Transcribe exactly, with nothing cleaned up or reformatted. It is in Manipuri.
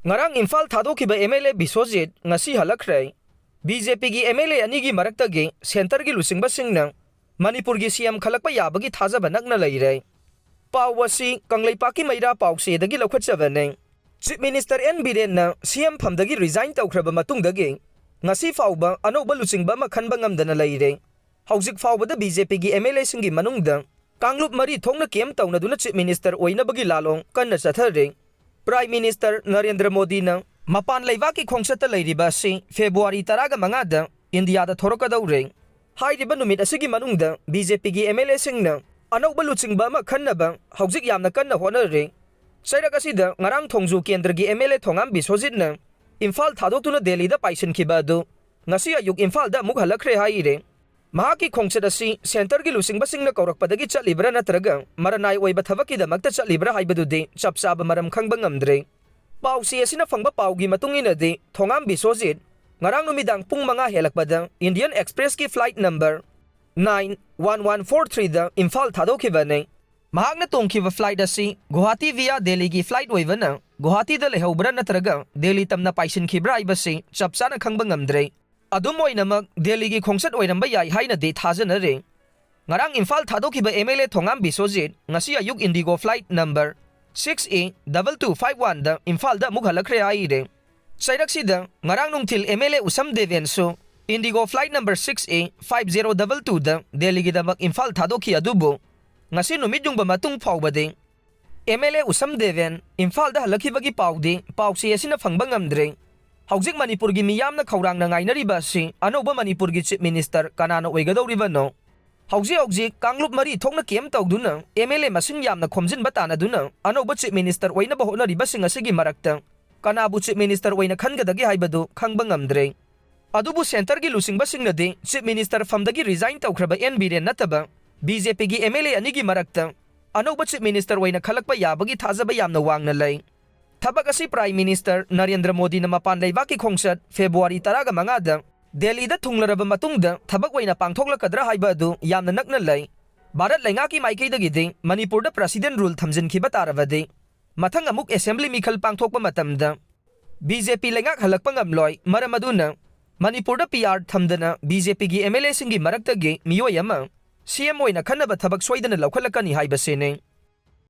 ꯉꯔꯥꯡ ꯏꯝꯐꯥꯜ ꯊꯥꯗꯣꯛꯈꯤꯕ ꯑꯦꯝ ꯑꯦꯜ ꯑꯦ ꯕꯤꯁ꯭ꯋꯖꯤꯠ ꯉꯁꯤ ꯍꯜꯂꯛꯈ꯭ꯔꯦ꯫ ꯕꯤ ꯖꯦ ꯄꯤꯒꯤ ꯑꯦꯝ ꯑꯦꯜ ꯑꯦ ꯑꯅꯤꯒꯤ ꯃꯔꯛꯇꯒꯤ ꯁꯦꯟꯇꯔꯒꯤ ꯂꯨꯆꯤꯡꯕꯁꯤꯡꯅ ꯃꯅꯤꯄꯨꯔꯒꯤ ꯁꯤ ꯑꯦꯝ ꯈꯜꯂꯛꯄ ꯌꯥꯕꯒꯤ ꯊꯥꯖꯕ ꯅꯛꯅ ꯂꯩꯔꯦ꯫ ꯄꯥꯎ ꯑꯁꯤ ꯀꯪꯂꯩꯄꯥꯛꯀꯤ ꯃꯩꯔꯥ ꯄꯥꯎꯆꯦꯗꯒꯤ ꯂꯧꯈꯠꯆꯕꯅꯤ꯫ ꯆꯤꯐ ꯃꯤꯅꯤꯁꯇꯔ ꯑꯦꯟ ꯕꯤꯔꯦꯟꯅ ꯁꯤ ꯑꯦꯝ ꯐꯝꯗꯒꯤ ꯔꯤꯖꯥꯏꯟ ꯇꯧꯈ꯭ꯔꯕ ꯃꯇꯨꯡꯗꯒꯤ ꯉꯁꯤ ꯐꯥꯎꯕ ꯑꯅꯧꯕ ꯂꯨꯆꯤꯡꯕ ꯑꯃ ꯈꯟꯕ ꯉꯝꯗꯅ ꯂꯩꯔꯦ꯫ ꯍꯧꯖꯤꯛ ꯐꯥꯎꯕꯗ ꯕꯤ ꯖꯦ ꯄꯤꯒꯤ ꯑꯦꯝ ꯑꯦꯜ ꯑꯦꯁꯤꯡꯒꯤ ꯃꯅꯨꯡꯗ ꯀꯥꯡꯂꯨꯞ ꯃꯔꯤ ꯊꯣꯛꯅ ꯀꯦꯝ ꯇꯧꯅꯗꯨꯅ ꯆꯤꯐ ꯃꯤꯅꯤꯁꯇꯔ ꯑꯣꯏꯅꯕꯒꯤ ꯂꯥꯂꯣꯡ ꯀꯟꯅ ꯆꯠꯊꯔꯤ꯫ ꯄ꯭ꯔꯥꯏꯝ ꯃꯤꯅꯤꯁꯇꯔ ꯅꯔꯦꯟꯗ꯭ꯔ ꯃꯣꯗꯤꯅ ꯃꯄꯥꯟ ꯂꯩꯕꯥꯛꯀꯤ ꯈꯣꯡꯆꯠꯇ ꯂꯩꯔꯤꯕ ꯑꯁꯤ ꯐꯦꯕ꯭ꯔꯨꯋꯥꯔꯤ ꯇꯔꯥꯒ ꯃꯉꯥꯗ ꯏꯟꯗꯤꯌꯥꯗ ꯊꯣꯔꯛꯀꯗꯧꯔꯦ꯫ ꯍꯥꯏꯔꯤꯕ ꯅꯨꯃꯤꯠ ꯑꯁꯤꯒꯤ ꯃꯅꯨꯡꯗ ꯕꯤ ꯖꯦ ꯄꯤꯒꯤ ꯑꯦꯝ ꯑꯦꯜ ꯑꯦꯁꯤꯡꯅ ꯑꯅꯧꯕ ꯂꯨꯆꯤꯡꯕ ꯑꯃ ꯈꯟꯅꯕ ꯍꯧꯖꯤꯛ ꯌꯥꯝꯅ ꯀꯟꯅ ꯍꯣꯠꯅꯔꯤ꯫ ꯆꯩꯔꯛ ꯑꯁꯤꯗ ꯉꯔꯥꯡ ꯊꯣꯡꯖꯨ ꯀꯦꯟꯗ꯭ꯔꯒꯤ ꯑꯦꯝ ꯑꯦꯜ ꯑꯦ ꯊꯣꯉꯥꯝ ꯕꯤꯁ꯭ꯋꯖꯤꯠꯅ ꯏꯝꯐꯥꯜ ꯊꯥꯗꯣꯛꯇꯨꯅ ꯗꯦꯜꯂꯤꯗ ꯄꯥꯏꯁꯤꯟꯈꯤꯕ ꯑꯗꯨ ꯉꯁꯤ ꯑꯌꯨꯛ ꯏꯝꯐꯥꯜꯗ ꯑꯃꯨꯛ ꯍꯜꯂꯛꯈ꯭ꯔꯦ ꯍꯥꯏꯔꯤ꯫ ꯃꯍꯥꯛꯀꯤ ꯈꯣꯡꯆꯠ ꯑꯁꯤ ꯁꯦꯟꯇꯔꯒꯤ ꯂꯨꯆꯤꯡꯕꯁꯤꯡꯅ ꯀꯧꯔꯛꯄꯗꯒꯤ ꯆꯠꯂꯤꯕ꯭ꯔꯥ ꯅꯠꯇ꯭ꯔꯒ ꯃꯔꯅꯥꯏ ꯑꯣꯏꯕ ꯊꯕꯛꯀꯤꯗꯃꯛꯇ ꯆꯠꯂꯤꯕ꯭ꯔꯥ ꯍꯥꯏꯕꯗꯨꯗꯤ ꯆꯞ ꯆꯥꯕ ꯃꯔꯝ ꯈꯪꯕ ꯉꯝꯗ꯭ꯔꯦ꯫ ꯄꯥꯎꯆꯦ ꯑꯁꯤꯅ ꯐꯪꯕ ꯄꯥꯎꯒꯤ ꯃꯇꯨꯡ ꯏꯟꯅꯗꯤ, ꯊꯣꯉꯥꯝ ꯕꯤꯁ꯭ꯋꯖꯤꯠ ꯉꯔꯥꯡ ꯅꯨꯃꯤꯗꯥꯡ ꯄꯨꯡ ꯃꯉꯥ ꯍꯦꯜꯂꯛꯄꯗ ꯏꯟꯗꯤꯌꯟ ꯑꯦꯛꯁꯄ꯭ꯔꯦꯁꯀꯤ flight number nine one one four ꯊ꯭ꯔꯤꯗ ꯏꯝꯐꯥꯜ ꯊꯥꯗꯣꯛꯈꯤꯕꯅꯤ꯫ ꯃꯍꯥꯛꯅ ꯇꯣꯡꯈꯤꯕ ꯐ꯭ꯂꯥꯏꯠ ꯑꯁꯤ ꯒꯨꯋꯥꯍꯥꯇꯤ ꯚꯤꯌꯥ ꯗꯦꯜꯂꯤꯒꯤ ꯐ꯭ꯂꯥꯏꯠ ꯑꯣꯏꯕꯅ ꯒꯨꯋꯥꯍꯥꯇꯤꯗ ꯂꯩꯍꯧꯕ꯭ꯔꯥ ꯅꯠꯇ꯭ꯔꯒ ꯗꯦꯜꯂꯤ ꯇꯝꯅ ꯄꯥꯏꯁꯤꯟꯈꯤꯕ꯭ꯔꯥ ꯍꯥꯏꯕꯁꯤ ꯆꯞ ꯆꯥꯅ ꯈꯪꯕ ꯉꯝꯗ꯭ꯔꯦ꯫ ꯑꯗꯨꯝ ꯑꯣꯏꯅꯃꯛ, ꯗꯦꯜꯂꯤꯒꯤ ꯈꯣꯡꯆꯠ ꯑꯣꯏꯔꯝꯕ ꯌꯥꯏ ꯍꯥꯏꯅꯗꯤ ꯊꯥꯖꯅꯔꯤ꯫ ꯉꯔꯥꯡ ꯏꯝꯐꯥꯜ ꯊꯥꯗꯣꯛꯈꯤꯕ M L A Thongam Biswajit ꯉꯁꯤ ꯑꯌꯨꯛ Indigo flight number six E double two five ꯋꯥꯟꯗ ꯏꯝꯐꯥꯜꯗ ꯑꯃꯨꯛ ꯍꯜꯂꯛꯈ꯭ꯔꯦ ꯍꯥꯏꯔꯦ꯫ ꯆꯩꯔꯛꯁꯤꯗ ꯉꯔꯥꯡ ꯅꯨꯡꯊꯤꯜ ꯑꯦꯝ ꯑꯦꯜ ꯑꯦ ꯎꯁꯝ ꯗꯦꯕꯦꯟꯁꯨ Indigo flight number six E five zero double ꯇꯨꯗ ꯗꯦꯜꯂꯤꯒꯤꯗꯃꯛ ꯏꯝꯐꯥꯜ ꯊꯥꯗꯣꯛꯈꯤ꯫ ꯑꯗꯨꯕꯨ ꯉꯁꯤ ꯅꯨꯃꯤꯠ ꯌꯨꯡꯕ ꯃꯇꯨꯡ ꯐꯥꯎꯕꯗꯤ ꯑꯦꯝ ꯑꯦꯜ ꯑꯦ ꯎꯁꯝ ꯗꯦꯕꯦꯟ ꯏꯝꯐꯥꯜꯗ ꯍꯜꯂꯛꯈꯤꯕꯒꯤ ꯄꯥꯎꯗꯤ ꯄꯥꯎꯆꯦ ꯑꯁꯤꯅ ꯐꯪꯕ ꯉꯝꯗ꯭ꯔꯦ꯫ ꯍꯧꯖꯤꯛ ꯃꯅꯤꯄꯨꯔꯒꯤ ꯃꯤꯌꯥꯝꯅ ꯈꯧꯔꯥꯡꯅ ꯉꯥꯏꯅꯔꯤꯕ ꯑꯁꯤ ꯑꯅꯧꯕ ꯃꯅꯤꯄꯨꯔꯒꯤ ꯆꯤꯐ ꯃꯤꯅꯤꯁꯇꯔ ꯀꯅꯥꯅ ꯑꯣꯏꯒꯗꯧꯔꯤꯕꯅꯣ? ꯍꯧꯖꯤꯛ ꯍꯧꯖꯤꯛ ꯀꯥꯡꯂꯨꯞ ꯃꯔꯤ ꯊꯣꯛꯅ ꯀꯦꯝ ꯇꯧꯗꯨꯅ ꯑꯦꯝ ꯑꯦꯜ ꯑꯦ ꯃꯁꯤꯡ ꯌꯥꯝꯅ ꯈꯣꯝꯖꯤꯟꯕ ꯇꯥꯟꯅꯗꯨꯅ ꯑꯅꯧꯕ ꯆꯤꯐ ꯃꯤꯅꯤꯁꯇꯔ ꯑꯣꯏꯅꯕ ꯍꯣꯠꯅꯔꯤꯕꯁꯤꯡ ꯑꯁꯤꯒꯤ ꯃꯔꯛꯇ ꯀꯅꯥꯕꯨ ꯆꯤꯐ ꯃꯤꯅꯤꯁꯇꯔ ꯑꯣꯏꯅ ꯈꯟꯒꯗꯒꯦ ꯍꯥꯏꯕꯗꯨ ꯈꯪꯕ ꯉꯝꯗ꯭ꯔꯦ꯫ ꯑꯗꯨꯕꯨ ꯁꯦꯟꯇꯔꯒꯤ ꯂꯨꯆꯤꯡꯕꯁꯤꯡꯅꯗꯤ ꯆꯤꯐ ꯃꯤꯅꯤꯁꯇꯔ ꯐꯝꯗꯒꯤ ꯔꯤꯖꯥꯏꯟ ꯇꯧꯈ꯭ꯔꯕ ꯑꯦꯟ ꯕꯤꯔꯦꯟ ꯅꯠꯇꯕ ꯕꯤ ꯖꯦ ꯄꯤꯒꯤ ꯑꯦꯝ ꯑꯦꯜ ꯑꯦ ꯑꯅꯤꯒꯤ ꯃꯔꯛꯇ ꯑꯅꯧꯕ ꯆꯤꯐ ꯃꯤꯅꯤꯁꯇꯔ ꯑꯣꯏꯅ ꯈꯜꯂꯛꯄ ꯌꯥꯕꯒꯤ ꯊꯥꯖꯕ ꯌꯥꯝꯅ ꯋꯥꯡꯅ ꯂꯩ꯫ ꯊꯕꯛ ꯑꯁꯤ ꯄ꯭ꯔꯥꯏꯝ ꯃꯤꯅꯤꯁꯇꯔ ꯅꯔꯦꯟꯗ꯭ꯔ ꯃꯣꯗꯤꯅ ꯃꯄꯥꯟ ꯂꯩꯕꯥꯛꯀꯤ ꯈꯣꯡꯆꯠ ꯐꯦꯕ꯭ꯔꯨꯋꯥꯔꯤ ꯇꯔꯥꯒ ꯃꯉꯥꯗ ꯗꯦꯜꯂꯤꯗ ꯊꯨꯡꯂꯔꯕ ꯃꯇꯨꯡꯗ ꯊꯕꯛ ꯑꯣꯏꯅ ꯄꯥꯡꯊꯣꯛꯂꯛꯀꯗ꯭ꯔꯥ ꯍꯥꯏꯕ ꯑꯗꯨ ꯌꯥꯝꯅ ꯅꯛꯅ ꯂꯩ꯫ ꯚꯥꯔꯠ ꯂꯩꯉꯥꯛꯀꯤ ꯃꯥꯏꯀꯩꯗꯒꯤꯗꯤ ꯃꯅꯤꯄꯨꯔꯗ ꯄ꯭ꯔꯦꯁꯤꯗꯦꯟ ꯔꯨꯜ ꯊꯝꯖꯤꯟꯈꯤꯕ ꯇꯥꯔꯕꯗꯤ ꯃꯊꯪ ꯑꯃꯨꯛ ꯑꯦꯁꯦꯝꯕ꯭ꯂꯤ ꯃꯤꯈꯜ ꯄꯥꯡꯊꯣꯛꯄ ꯃꯇꯝꯗ ꯕꯤ ꯖꯦ ꯄꯤ ꯂꯩꯉꯥꯛ ꯍꯜꯂꯛꯄ ꯉꯝꯂꯣꯏ꯫ ꯃꯔꯝ ꯑꯗꯨꯅ ꯃꯅꯤꯄꯨꯔꯗ ꯄꯤ ꯑꯥꯔ ꯊꯝꯗꯅ ꯕꯤ ꯖꯦ ꯄꯤꯒꯤ ꯑꯦꯝ ꯑꯦꯜ ꯑꯦꯁꯤꯡꯒꯤ ꯃꯔꯛꯇꯒꯤ ꯃꯤꯑꯣꯏ ꯑꯃ ꯁꯤ ꯑꯦꯝ ꯑꯣꯏꯅ ꯈꯟꯅꯕ ꯊꯕꯛ ꯁꯣꯏꯗꯅ ꯂꯧꯈꯠꯂꯛꯀꯅꯤ ꯍꯥꯏꯕꯁꯤꯅꯤ꯫